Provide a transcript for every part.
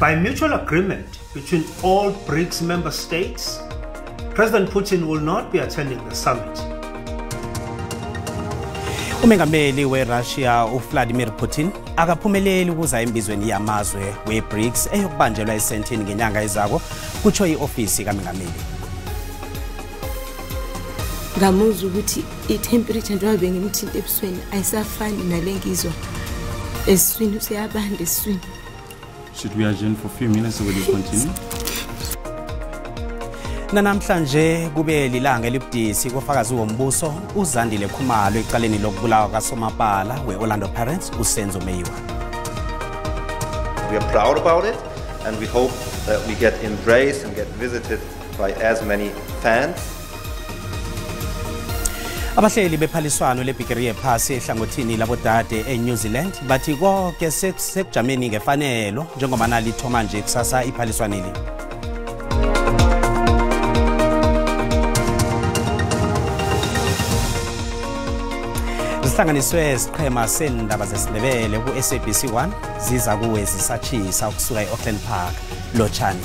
By mutual agreement between all BRICS member states, President Putin will not be attending the summit. Umengameli weRussia uVladimir Putin akaphumeleli ukuza embizweni yamazwe weBRICS eyokubanjelwa eSandton ngenyanga ezako, kutsho iofisi kaMengameli. Ngamuzwa ukuthi i-temperature njengoba bengimthinta ebusweni ayisafani nale ngizwa esiswini, useyabanda esiswini. Should we adjourn for a few minutes or will you continue? Nanamhlanje kube lilanga elibudisi kufakazi wombuso uZandile Khumalo ecaleni lokubulawa kaSomapala we-Orlando Pirates uSenzo Meyiwa. We are proud about it and we hope that we get embraced and get visited by as many fans. Abahleli bephaliswano lebhigiri yephasi ehlangothini labodade eNew Zealand bathi konke sekujameni ngefanelo njengoba lithoma nje kusasa iphaliswaneli. Zihlanganiswe siqhema sendaba zesiNdebele ku-SABC 1 ziza kuwe zisatshisa ukusuka e-Auckland Park. Lotshani.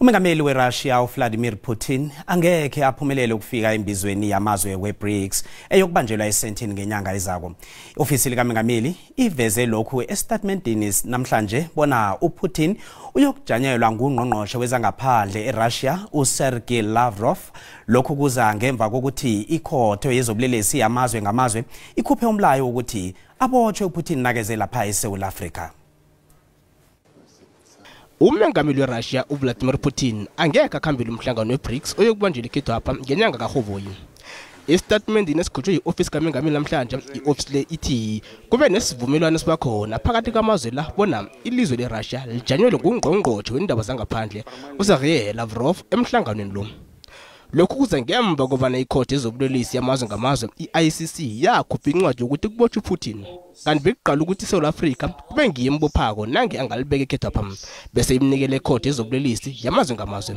Umengameli weRussia uVladimir Putin angekhe aphumelele ukufika embizweni yamazwe weBRICS eyokubanjelwa eSandton ngenyanga ezako. Ofisi likaMengameli iveze lokhu estatementini namhlanje bona uPutin uyokujanyelwa ngungqongqoshe wezangaphandle eRussia uSergei Lavrov. Lokhu kuza ngemva kokuthi ikhotho yezobulelesi yamazwe ngamazwe ikhuphe umlayo ukuthi abotshwe uPutin nakeze lapha eSouth Africa. Umengameli weRussia uVladimir Putin angeke akhambele umhlangano weBRICS oyokubanjelwa ekhethwapha ngenyanga kaRhoboyi. Isitatimende nesikhutshwe yi-ofisi kaMengameli namhlanje, i-ofisi le ithi kube nesivumelwano sibakhona phakathi kwamazwe la bona ilizwe leRussia lijanyelwe ngungqongqotjhe wendaba zangaphandle uSergei Lavrov emhlanganweni lo. Lokhu kuza ngemva kobana ikhotho yezobulelesi yamazwe ngamazwe i-ICC yakhupha incwadi yokuthi kubotshwe uPutin. Kanti bekuqala ukuthi iSouth Africa kube ngiyo embophako nange angalibeka ekhethwapha bese imnikele ikhotho yezobulelesi yamazwe ngamazwe.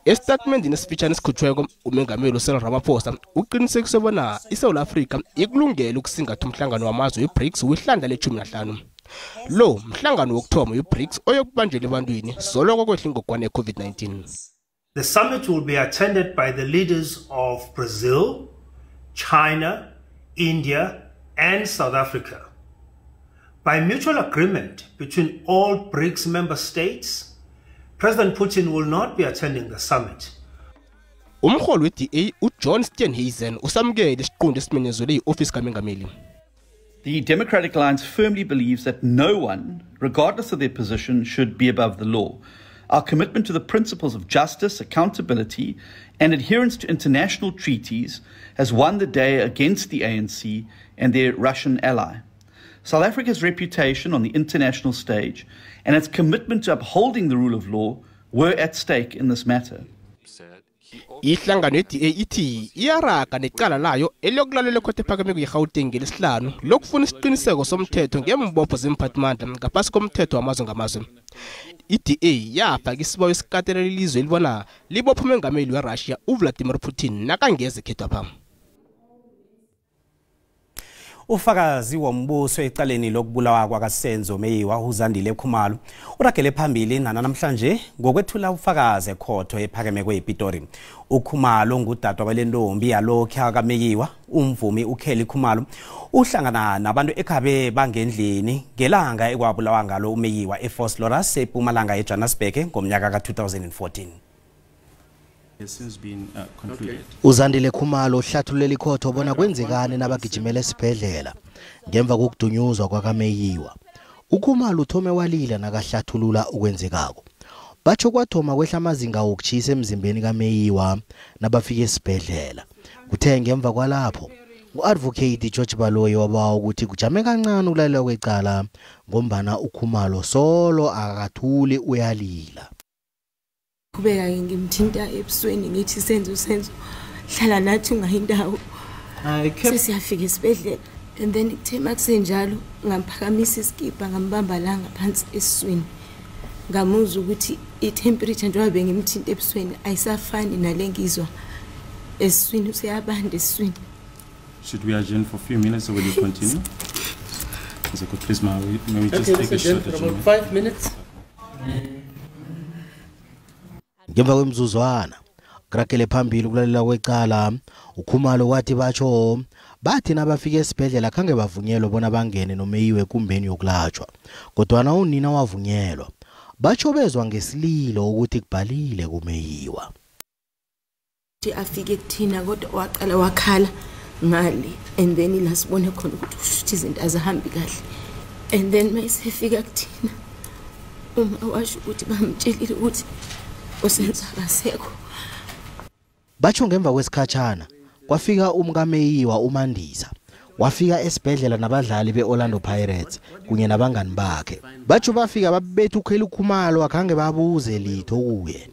Esitatimendini esifitshane esikhutshweko umengameli uCyril Ramaphosa uqinisekise bona iSouth Africa ikulungele ukusingatha umhlangano wamazwe weBRICS wehlandla le-15. Lo mhlangano wokuthoma weBRICS oyokubanjelwa ebantwini soloko kwehla ingogwana ye-COVID-19. The summit will be attended by the leaders of Brazil, China, India, and South Africa. By mutual agreement between all BRICS member states, President Putin will not be attending the summit. Umholi we-DA uJohn Steenhuisen usamukele isiqunto esimenyezelwe yi-ofisi kaMengameli. The Democratic Alliance firmly believes that no one, regardless of their position, should be above the law. Our commitment to the principles of justice, accountability, and adherence to international treaties has won the day against the ANC and their Russian ally. South Africa's reputation on the international stage and its commitment to upholding the rule of law were at stake in this matter. Ihlangano ye-DA ithi iyaraga necala layo eliyokulalela ekhotho ephakemeko yeGauteng ngelesihlanu lokufuna isiqiniseko somthetho ngembopho zemphathimandla ngaphasi komthetho wamazwe ngamazwe. I-DA yafaka isibawo esikatelela ilizwe elibona libopha umengameli weRussia uVladimir Putin nakangeze ekhethwapha. Ufakazi wombuso ecaleni lokubulawa kwakaSenzo Meyiwa uZandile Khumalo uragele phambili namhlanje ngokwethula ufakazi ekhotho ephakemeko ePitori. uKhumalo ngudadwa walentombi yalokhu kaMeyiwa umvumi uKelly Khumalo uhlangana nabantu ekhabe bangendlini ngelanga ekwabulawa ngalo uMeyiwa eVosloorus eMpumalanga eJohannesburg ngomnyaka ka-2014. uZandile Khumalo uhlathululela ikhotho bona kwenzekani nabagijimela esibhedlela ngemva kokudunyuzwa kwakaMeyiwa. uKhumalo uthome walila nakahlathulula okwenzekako. Batsho kwathoma kwehla amazinga wokutjhisa emzimbeni kaMeyiwa nabafika esibhedlela. Kuthe ngemva kwalapho u-advocate George Baloyi wabawa ukuthi kujame kancane ukulalelwa kwecala ngombana uKhumalo solo akathuli uyalila. Qhubeka-ke ngimthinta ebusweni ngithi Senzo Senzo hlala nathi ungayindawo sesiyafika esibhedlela. And then kuthe makusenjalo ngamphakamisa iskipa ngambamba la ngaphansi esiswini, ngamuzwa ukuthi i-temperature njengoba bengimthinta ebusweni ayisafani nale ngizwa esiswini, useyabanda esiswini. Should we adjourn for a few minutes or will you continue? Is it good? Please, may we just Okay, take a let's adjourn short for about adjournment? 5 minutes. Ngemva kwemzuzwana kuragele phambili ukulalela kwecala, uKhumalo wathi batsho bathi nabafika esibhedlela khange bavunyelwe bona bangene noMeyiwa ekumbeni yokulatshwa, kodwana unina wavunyelwa. Batsho bezwa ngesililo ukuthi kubhalile kuMeyiwa. Ukuthi afike kuthina, kodwa waqala wakhala ngale, and then la sibone khona ukuthi kusho izinto azihambi kahle. And then mayisefika kuthina, uma washo ukuthi bamtshelile ukuthi uSenzo akasekho. Batsho ngemva kwesikhatshana kwafika umkaMeyiwa uMandisa, wafika esibhedlela nabadlali be-Orlando Pirates kunye nabangani bakhe. Batsho bafika babetha uKelly Khumalo, akhange babuze litho kuye.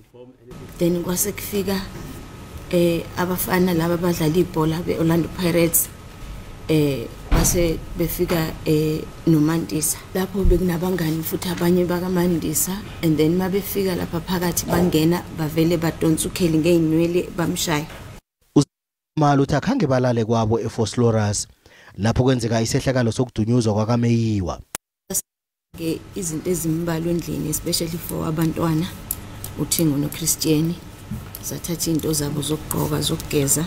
Then kwase kufika abafana laba abadlala ibhola be-Orlando Pirates, base befika noMandisa. Lapho bekunabangani futhi abanye bakaMandisa, and then mabefika lapha phakathi bangena bavele badonsa uKelly ngey'nwele bamshaya. Malo uthi akhange balale kwabo eVosloorus lapho kwenzeka isehlakalo sokudunyuzwa kwakaMeyiwa. Ke izinto ezimbalwa endlini, especially for abantwana uThingo noChristian, sathatha into zabo zokugqoka, zokugeza,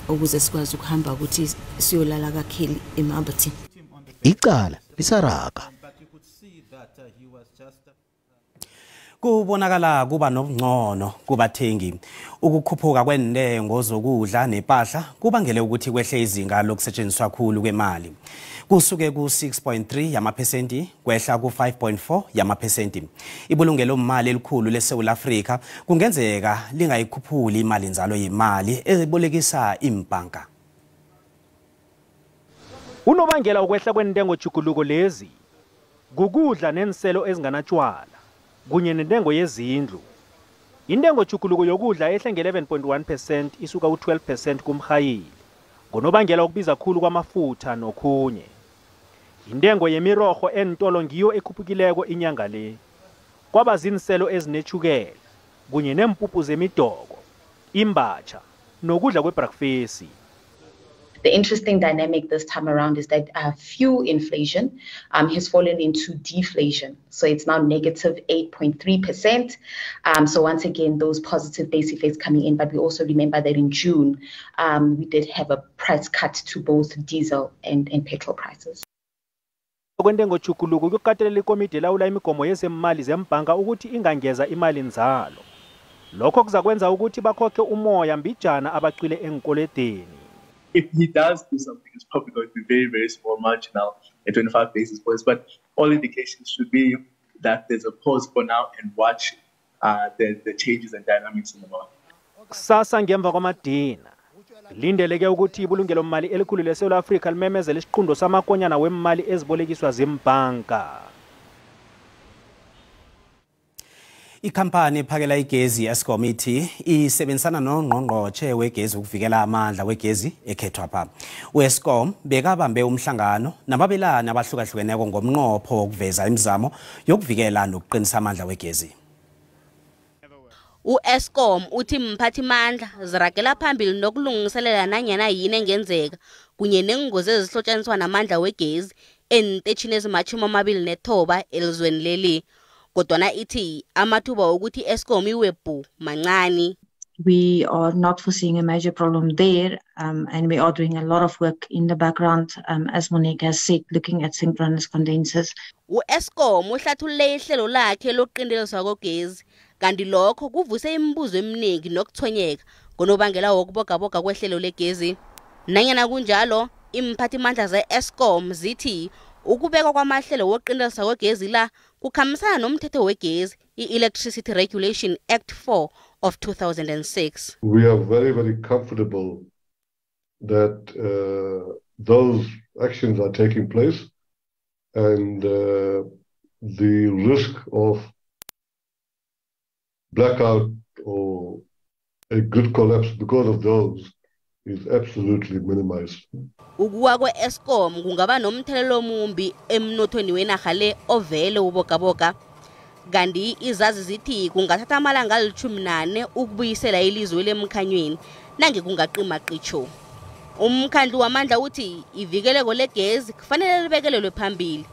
ukuze sikwazi ukuhamba ukuthi siyolala kaKelly eMambathini. Icala lisaraga. Kubonakala kuba nobungcono kubathengi. Ukukhuphuka kwentengo zokudla nepahla kubangele ukuthi kwehle izinga lokusetshenziswa khulu kwemali. Kusuke ku-6.3 yamaphesenti kwehla ku-5.4 yamaphesenti. Ibulungelo mali elikhulu leSouth Africa kungenzeka lingayikhuphuli imali nzalo yemali ebolekisa imbhanka. Unobangela ukwehla kwentengo juguluko lezi kukudla nenselo ezinganatshwala kunye nentengo yezindlu. Intengo juguluko yokudla ehle nge-11.1% isuka ku-12% kumrhayili, ngonobangela ukubiza khulu kwamafutha nokhunye. Intengo yemirorho entolo ngiyo ekhuphukileko inyanga le. Kwaba zinselo ezinetshukela kunye nempuphu zemidoko, imbatsha nokudla kwebreakfast. The interesting dynamic this time around is that fuel inflation has fallen into deflation. So it's now negative 8.3%. So once again, those positive base effects coming in. But we also remember that in June, we did have a price cut to both diesel and petrol prices. Kwentengo juguluko kuyokatelela ikomidi elawula imigomo yezemali zembhanka ukuthi ingangeza imali nzalo. Lokho kuzakwenza ukuthi bakhokhe umoya mbijana abacwile enkoledeni. If he does do something, it's probably going to be very, very small, marginal, at 25 basis points. But all indications should be that there's a pause for now and watch the changes and dynamics in the market. Kusasa ngemva kwamadina, lindeleke ukuthi ibulungelo mali elikhulu leSouth Africa limemezele isiqundo samakonyana wemali ezibolekiswa zimbhanka. Ikhampani ephakela igezi Eskom ithi isebenzisana nongqongqotjhe wegezi ukuvikela amandla wegezi ekhethwapha. U-Eskom bekabambe umhlangano nababelani abahlukahlukeneko ngomnqopho wokuveza imizamo yokuvikela nokuqinisa amandla wegezi. U-Eskom uthi mphathimandla ziragela phambili nokulungiselela nanyana yini engenzeka kunye nengozi ezihlotshaniswa namandla wegezi eentetjhini ezima-29 elizweni leli. Kodwana ithi amathuba wokuthi Eskom iwebhu mancane. We are not foreseeing a major problem there, and we are doing a lot of work in the background, as Monique has said, looking at synchronous condensers. U-Eskom uhlathulule ihlelo lakhe lokuqinteliswa kogezi, kanti lokho kuvuse imibuzo eminingi nokuthonyeka ngonobangela wokubogaboga kwehlelo legezi. Nanyana kunjalo, imphathimandla ze-Eskom zithi ukubekwa kwamahlelo wokuqinteliswa kwegezi la kukhambisana nomthetho wegezi, i-Electricity Regulation Act 4 of 2006. We are very, very comfortable that those actions are taking place, and the risk of blackout or a grid collapse because of those is absolutely minimized. Ukuwa kwe-Eskom kungaba nomthelelo omumbi emnothweni wenarha le ovele ubogaboga. Kanti izazi zithi kungathatha amalanga ali-14 ukubuyisela ilizwe lemkhanyweni nange kungaqima qitjho. Umkhandlu wamandla uthi ivikeleko legezi kufanele libekelelwe phambili.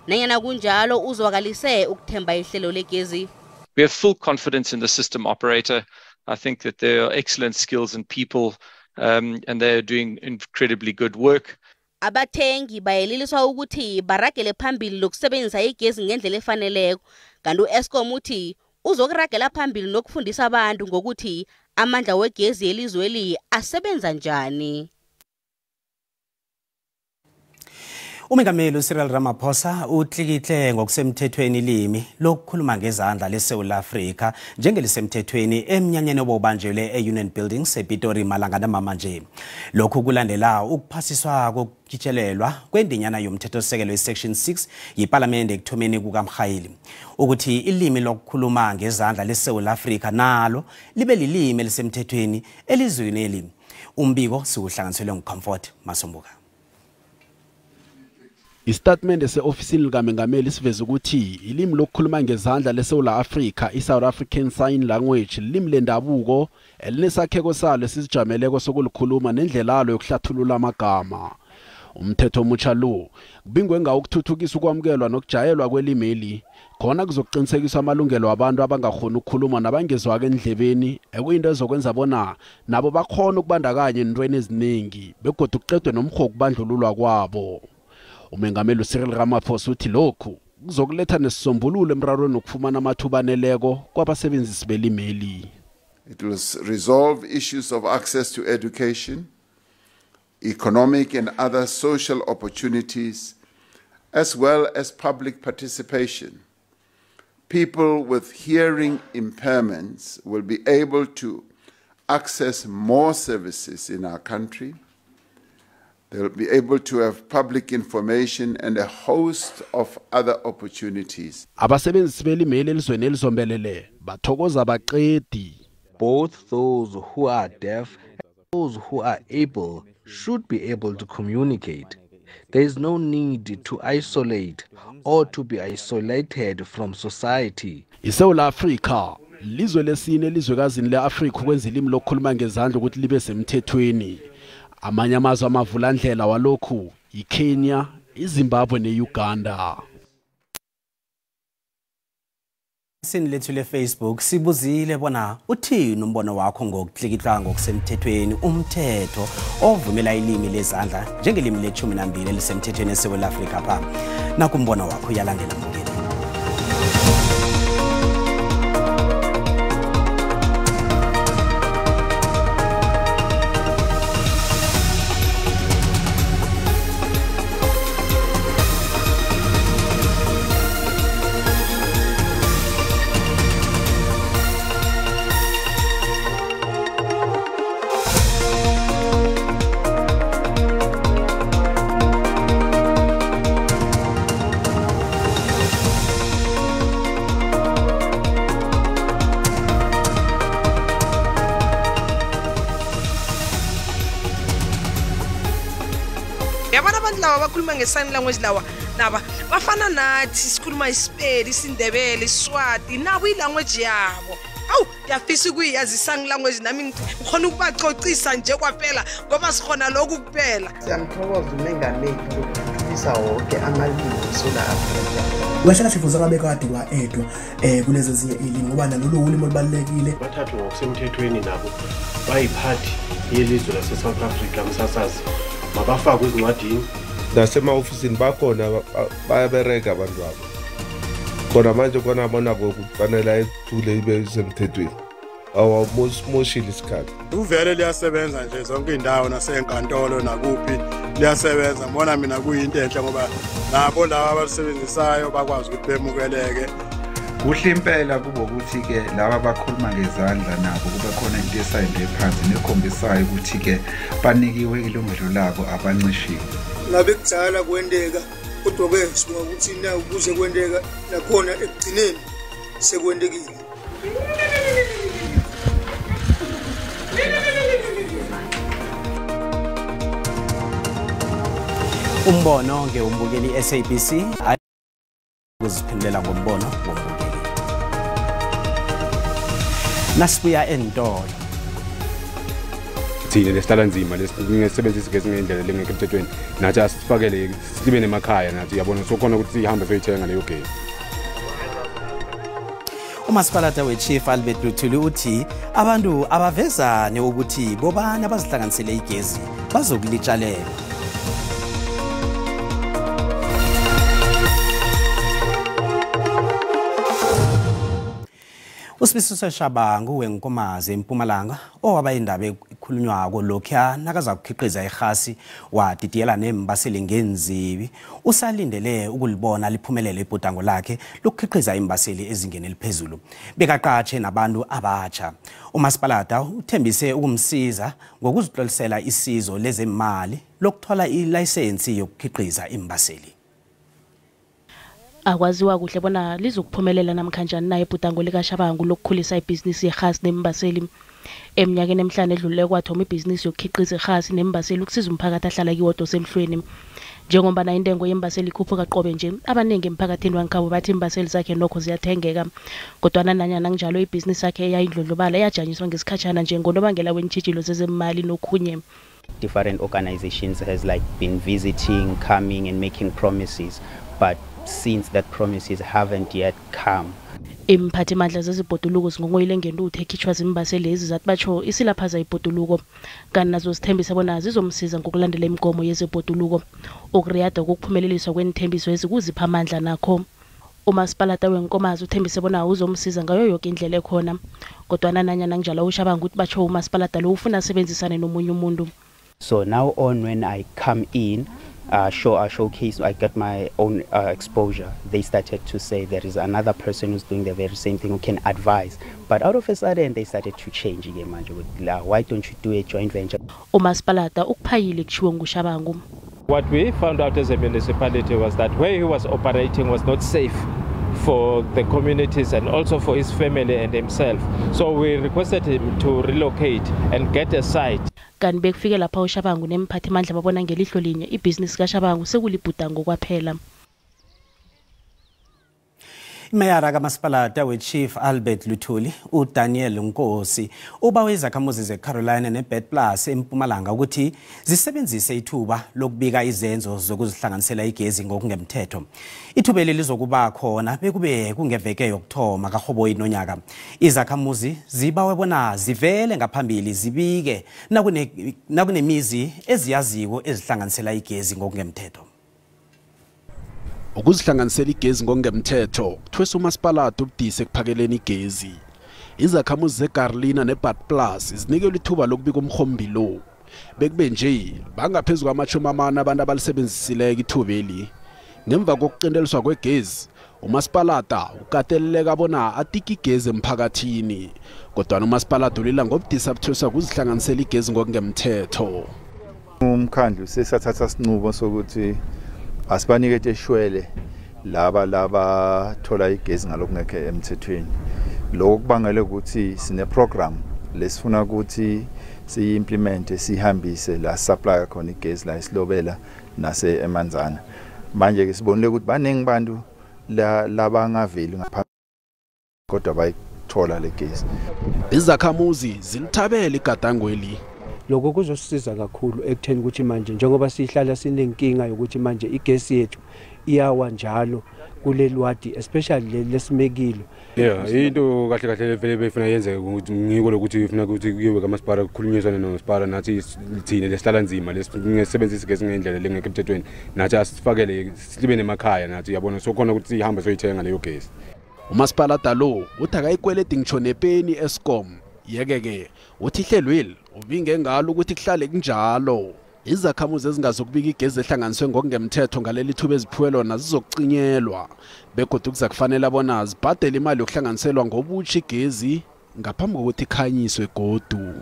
Nanyana kunjalo uzwakalise ukuthemba ihlelo legezi. We have full confidence in the system operator. I think that there are excellent skills and people and they are doing incredibly good work. Abathengi bayeliliswa ukuthi baragele phambili lokusebenzisa igezi ngendlela efaneleko. Kanti u-Eskom uthi uzokuragela phambili nokufundisa abantu ngokuthi amandla wegezi elizweni asebenza njani. Umengameli uCyril Ramaphosa utlikitle ngokusemthethweni ilimi lokukhuluma ngezandla leSouth Africa njengelisemthethweni emnyanyeni obubanjelwe e-Union Buildings ePitori malangana mamanje. Lokhu kulandela ukuphasiswa kokukhitshelelwa kwendinyana yomthethosisekelo iSection 6 yiParliament ekuthomeni kukaMrhayili ukuthi ilimi lokukhuluma ngezandla leSouth Africa nalo libe lilimi elisemthethweni elizweni eli. Umbiko siwuhlanganiselwe nguComfort Masombuka. Isitatimende se-ofisini likamengameli siveza ukuthi ilimi lokukhuluma ngezandla leSouth Africa, i-South African Sign Language, lilimi lendabuko elinesakheko salo esizijameleko sokulikhuluma nendlela yokuhlathulula amagama. Umthetho omutsha lo kubingwe ngawo ukuthuthukisa ukwamukelwa nokujayelwa kwelimeli khona kuzokuqinisekiswa amalungelo wabantu abangakhoni ukukhuluma nabangezwako endlebeni, ekuyinto ezokwenza bona nabo bakhona ukubandakanya entweni eziningi begodu kuqedwe nomkhuba wokubandlululwa kwabo. Umengameli Cyril Ramaphosa uthi lokhu kuzokuletha nesisombululo emrarweni wokufumana amathuba aneleko kwabasebenzisi belimeli. It will resolve issues of access to education, economic and other social opportunities, as well as public participation. People with hearing impairments will be able to access more services in our country. They'll be able to have public information and a host of other opportunities. Abasebenzisi belimeli elizweni elizombelele bathokoza baqedi. Both those who are deaf and those who are able should be able to communicate. There is no need to isolate or to be isolated from society. ISouth Africa lizwe lesine elizwekazini leAfrika ukwenza ilimi lokukhuluma ngezandla ukuthi libe semthethweni. Amanye amazwe amavulandlela walokhu iKenya, iZimbabwe neUganda. Sini lethu le-Facebook sibuzile bona uthini umbono wakho ngokutlikitla ngokusemthethweni umthetho ovumela ilimi lezandla njengelimi le-12 elisemthethweni eSouth Africa pha. Naku umbono wakho uyalandela mbukeli. Abakhuluma nge-sign language lawa naba bafana nathi sikhuluma isipedi, isiNdebele, isiSwati, nabo i-language yabo. Awu ngiyafisa ukuyazi i-sign language nami ngikhona ukubacocisa nje kwaphela ngoba sikhona lokhu kuphela. Siyamthokoza umengameli lokuthuthukisa wonke amalimi eSouth Africa. Kahle kahle futhi ngabe kade kwa-edwa kulezo ezinye ilimi ngoba nalolu ulimi olubalulekile. Bathathwe ngokusemthethweni nabo bayiphathi yelizwe lase-South Africa msasazi mabafakwe ezincwadini. Nasema-ofisini bakhona bayabereka abantu abo. Khona manje khona bona kufanele ethule ibe semthethweni. Awumoshile isikhathi. Uvele liyasebenza nje zonke indawo nasenkantolo nakuphi liyasebenza. Ngibona mina kuyinto enhle ngoba nabo laba abalisebenzisayo bakwazi ukuthi bemukeleke. Kuhle impela kube ukuthi ke laba abakhuluma ngezandla nabo kube khona into esayinde phansi nekhombisayo ukuthi ke banikiwe ilungelo labo abancishiwe. Ngabe kudala kwendeka kodwa ke sibonga ukuthi na ukuze kwendeka nakhona ekugcineni sekwendekile. Umbono ngewumbukeli SABC kuziphendulela ngombono wombukeli. Nasibuya entolo. Thina lesihlala nzima lesisebenzisa igesi ngendlela lengekho emthethweni, nathi asifakele sibe nemakhaya nathi, uyabona, sokhona ukuthi sihambe soyithenga leyo gesi. Umasipalata weChief Albert Luthuli uthi abantu abavezane ukuthi bobani abazihlanganisele igezi bazokulitshalelwa. Usifiso Shabangu wenkomazi eMpumalanga owaba indaba ekhulunywako lokhuya nakaza kukhiqiza irhasi wadidiyela nembaseli ngenzibi usalindele ukulibona liphumelele ibhudango lakhe lokukhiqiza imbaseli ezingeni eliphezulu, bekaqatshe nabantu abatsha. Umasipalata uthembise ukumsiza ngokuzihlolisela isizo lezemali lokuthola ilayisensi yokukhiqiza imbaseli. Akwaziwa kuhle bona lizokuphumelela namkhanjani na ibhudango likaShabangu lokukhulisa ibhizinisi yerhasi nembaseli. Eminyakeni emihlanu edlulile kwathoma ibhizinisi yokukhiqiza irhasi nembaseli ukusiza umphakathi ahlala kiwodo semhlweni. Njengoba intengo yembaseli ikhuphuka qobe nje, abaningi emphakathini wangikhabo bathi imbaseli zakhe nokho ziyathengeka. Kodwana nanyana kunjalo ibhizinisi yakhe eyayindlondlobala eyajanyiswa ngesikhatshana nje ngonobangela weentjhijilo zezemali nokhunye. Different organizations has like been visiting, coming and making promises, but since that promises haven't yet come. Imphathimandla zezibhoduluko zingongoyile ngentuthu ekhitshwa zimbaseli lezi zathi batsho isilaphaza ibhoduluko, kanti nazo zithembisa bona zizomsiza ngokulandela imigomo yezebhoduluko. Ukuriyada kokuphumeleliswa kwenithembiso ezikuzipha amandla nakho. Umasipalata wenkomazi uthembise bona uzomsiza ngayo yoke indlela ekhona, kodwana nanyana kunjalo uShabangu uthi batsho umasipalata lo ufuna asebenzisane nomunye umuntu. So now on when I come in, showcase, I got my own exposure. They started to say there is another person who's doing the very same thing who can advise. But out of a sudden, they started to change again. Why don't you do a joint venture? Umasipalata ukuphayile kushiwo nguShabangu. What we found out as a municipality was that where he was operating was not safe for the communities and also for his family and himself. So we requested him to relocate and get a site. Kanti bekufike lapha uShabangu nemphathimandla babona ngelihlo linye ibhizinisi kaShabangu sekulibhudango kwaphela. Imeyara kamasipalata weChief Albert Luthuli uDaniel Nkosi ubawe izakhamuzi zeCarolina neBed Plus eMpumalanga ukuthi zisebenzise ithuba lokubika izenzo zokuzihlanganisela igezi ngokungemthetho. Ithuba leli lizokuba khona bekube kungeveke yokuthoma kaRhoboyi nonyaka. Izakhamuzi zibawe bona zivele ngaphambili zibike nakunemizi eziyaziko ezihlanganisela igezi ngokungemthetho. Ukuzihlanganisela igezi ngokungemthetho kuthwesa umasipalata ubudisi ekuphakeleni igezi. Izakhamuzi zeCarolina neBad Plus zinikelwe ithuba lokubika umhombi lo. Bekube nje bangaphezu kwama-40 abantu abalisebenzisileko ithubeli. Ngemva kokuqinteliswa kwegezi, umasipalata ukateleleka bona atike igezi emphakathini. Kodwa umasipalata ulila ngobudisi abuthweswa kuzihlanganisela igezi ngokungemthetho. Umkhandlu sesathatha isinqumo sokuthi asibanikete eshwele laba thola igezi ngalokungekho emthethweni. Lokho kubangela ukuthi sine program lesifuna ukuthi siyimplemente sihambise la supply khona igezi la esilobela nase emanzana. Manje ke sibonile ukuthi baningi abantu labangaveli ngaphambi kodwa bayithola legezi. Izakhamuzi zilithabele igadangweli. Lokho kuzosisiza kakhulu ekutheni ukuthi manje njengoba sihlala sinenkinga yokuthi manje igesi yethu iyawa njalo kuleli wadi, especially lesimekile. Yeah, into kahle kahle vele befuna yenzeke ukuthi ngiko lokuthi ifuna ukuthi kuyiwe kamasipala kukhulunyiswane nomasipala nathi thina lesihlala nzima lesisebenzisa igesi ngendlela lengekho emthethweni, nathi asifakele sibe nemakhaya nathi, uyabona, sokhona ukuthi sihambe soyithenga leyo gesi. Umasipala lo uthi akayikweleti ngisho nepeni Eskom. Yeke-ke uthi ihlelweli ubinge ngalo ukuthi kuhlale kunjalo. Izakhamuzi ezingazokubika igezi ehlanganiswe ngokungemthetho ngaleli thuba eziphiwe lona zizokucinyelwa, begodu kuzakufanele bona zibhadele imali yokuhlanganiselwa ngobutsha igezi ngaphambi kokuthi ikhanyiswe godu.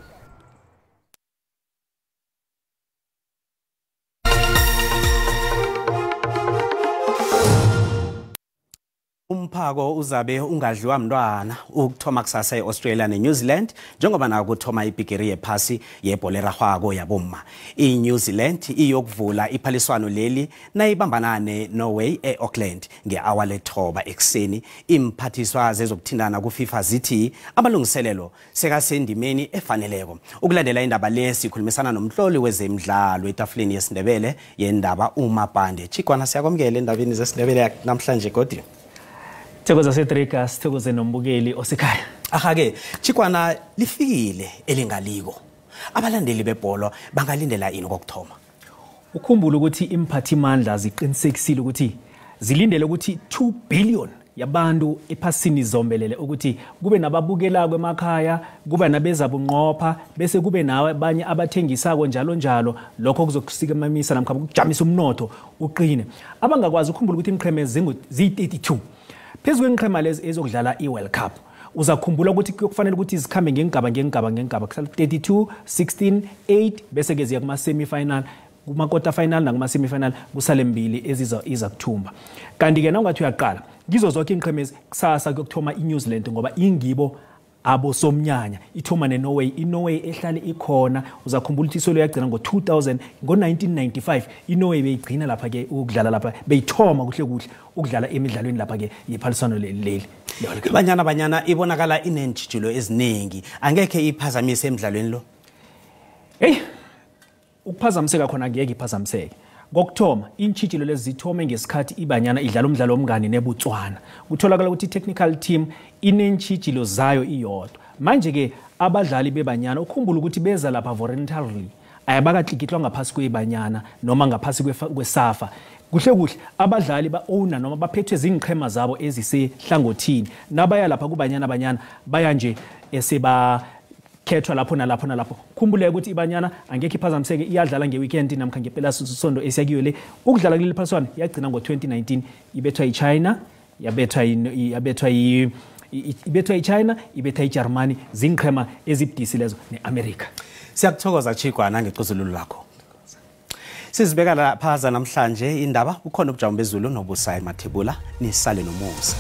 Umphako uzabe ungadliwa mntwana ukuthoma kusasa e-Australia ne-New Zealand, njengoba nako kuthoma ibhigiri yephasi yebhola erarhwako yabomma. I-New Zealand iyokuvula iphaliswano leli nayibambana ne-Norway e-Auckland nge-awa lethoba ekuseni. Imphathiswa zezokuthintana ku-FIFA zithi amalungiselelo sekasendimeni efaneleko. Ukulandela indaba le sikhulumisana nomhloli wezemidlalo etafuleni yesiNdebele yendaba uMabhande. Chikwana, siyakwamukela endabeni zesiNdebele namhlanje godi. Thokoza Cedric, sithokoze nombukeli osekhaya. Aha-ke Chikwana, lifikile elingaliko. Abalandeli bebholo bangalindela ini kokuthoma? Ukhumbule ukuthi imphathimandla ziqinisekisile ukuthi zilindele ukuthi 2 billion yabantu ephasini zombelele, ukuthi kube nababukelako emakhaya, kube nabezabunqopha, bese kube nabanye abathengisako njalo njalo. Lokho kuzokusikamamisa namkha kujamisa umnotho uqine. Abangakwazi ukukhumbula ukuthi imqheme ziyi-32. Phezu kwenqhema lezi ezokudlala i-World Cup, uzakhumbula ukuthi kuyokufanele ukuthi zikhambe ngengaba ngengaba ngengaba, kusala 32, 16, 8, bese ke ziya kuma-semi-final, kuma-quarter final nakuma-semi-final kusale mbili eziza iza kuthumba. Kanti-ke nawungathi uyaqala kizo zonke iinqhema ezi, kusasa kuyokuthoma i-New Zealand ngoba ingibo abosomnyanya, ithoma ne-Norway. I-Norway ehlale ikhona, uzakhumbula ukuthi isolo yagcina ngo-2000, ngo-1995 i-Norway beyigcina lapha-ke ukudlala lapha, beyithoma kuhle kuhle ukudlala emidlalweni lapha-ke yephaliswano leli. Banyana Banyana ibonakala ineentjhijilo eziningi, angekhe iphazamise emidlalweni lo? Hey, ukuphazamiseka khona angeke iphazamiseke. Kokuthoma, iintjhijilo lezi zithome ngesikhathi iBanyana idlala umdlalo omngani neBotswana. Kutholakala ukuthi i-technical team ineentjhijilo zayo iyodwa. Manje-ke abadlali beBanyana, ukhumbule ukuthi beza lapha voluntarily, ayabakatlikitlwa ngaphasi kweBanyana noma ngaphasi kweSAFA. Kuhle kuhle abadlali ba-owner noma baphethwe zinqhema zabo ezisehlangothini. Nabaya lapha kuBanyana Banyana baya nje eseba khethwa lapho nalapho nalapho. Khumbuleke ukuthi iBanyana angekhe iphazamiseke, iyadlala ngeweekend namkha ngepelasonto esiyakiyo le. Ukudlala kuleli phaliswano yagcina ngo-2019 ibethwa iChina, yabethwa ibethwa iChina, ibethwa iGermany, zinqhema ezibudisi lezo neAmerica. Siyakuthokoza Chikwana ngecozululo lakho. Sizibeka lapha namhlanje indaba, ukhona ubujamo bezulu nobusayi Mathebula, nisale nomusa.